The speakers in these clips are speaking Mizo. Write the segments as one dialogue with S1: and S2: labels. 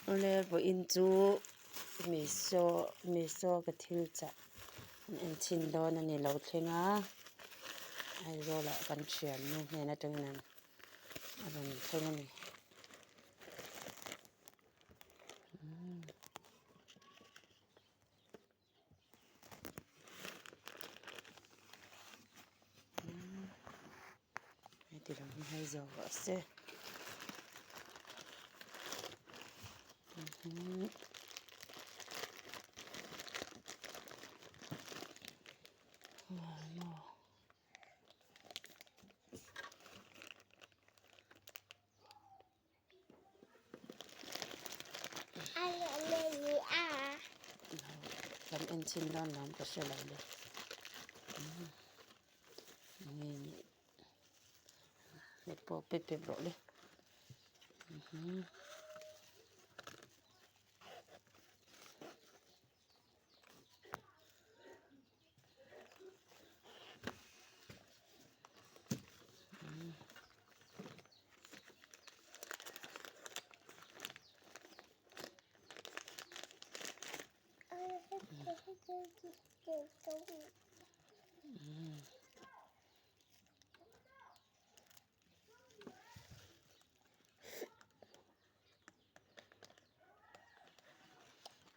S1: Awle vawiin chu miso miso ka thil chah an en chhin dawn a ni lo thleng a Aizawl ah kan thiannu hnen atangin an a rawn thleng a ni. Heti lam hi hei zo rawh se Kan en chhin dawn lam ka hre lo le enge nih hmet pawh pep pep rawh le.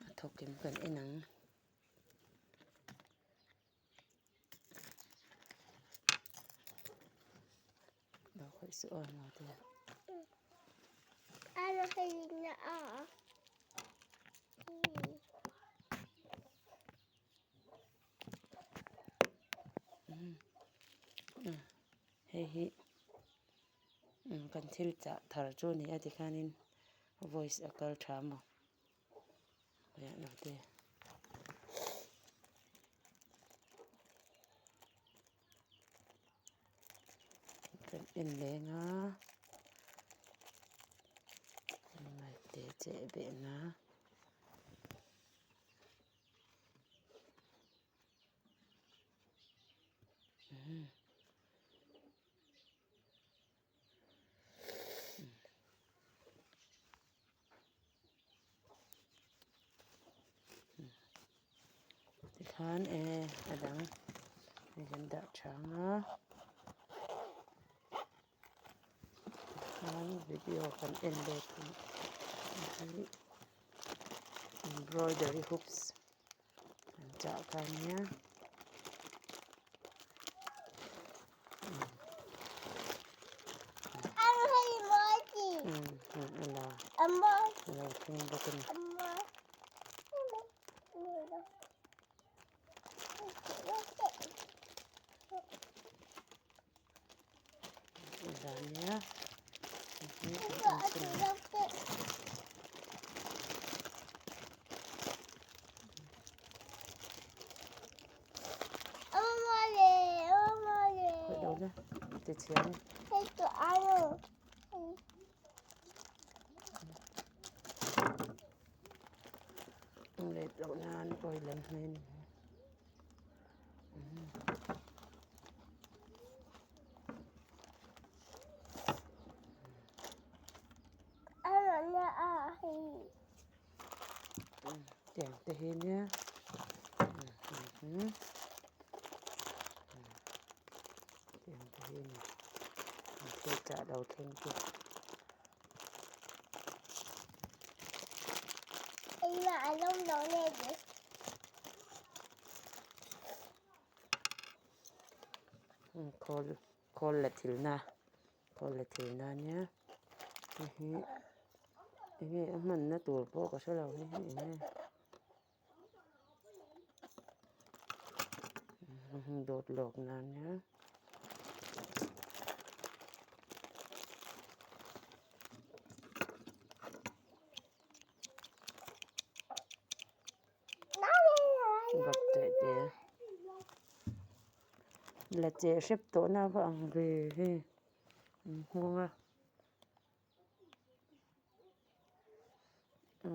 S1: A thawkin kan en ang. Lo khawih suh aw naute. Hei hi kan thil chah thar chu a ni a tikhanin voice a kal tha maw naute. Kan en leng a maite cheh behna. Tikhan e a dang hei kan dah tha ang a tikhan video kan en let hi embroidery hoops. An chah kha nia. A lo thleng bawk a ni. Nia. Khawih lo la ti chhiar a ni let loh nan oil an hmeh a ni. Tiang te hi nia tiang te hi a ni an thil chah lo thleng te. Khawl khawl la thilna khawl la thilna ania hei hi enge a hmanna tur pawh ka hrelo hei hi enge dawt lawkna ania. La cheh hrep tawh na va ang ve hei an nghawng a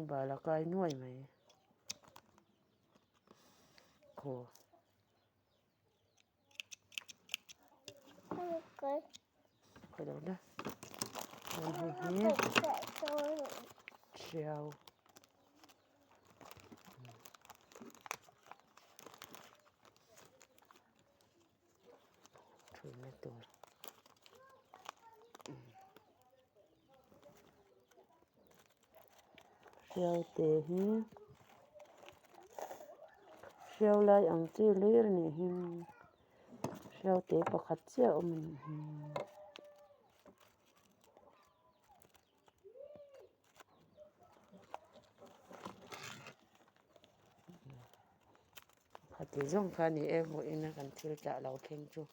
S1: bal a kai nuai mai khaw. Hriau. Thutna tur. Hriau te hi hriau lai ang chi hlir a nih hi hriau te pakhat chiah a awm a nih hi. Khati zawng kha a ni e vawiin a kan thil tah lo thleng chu.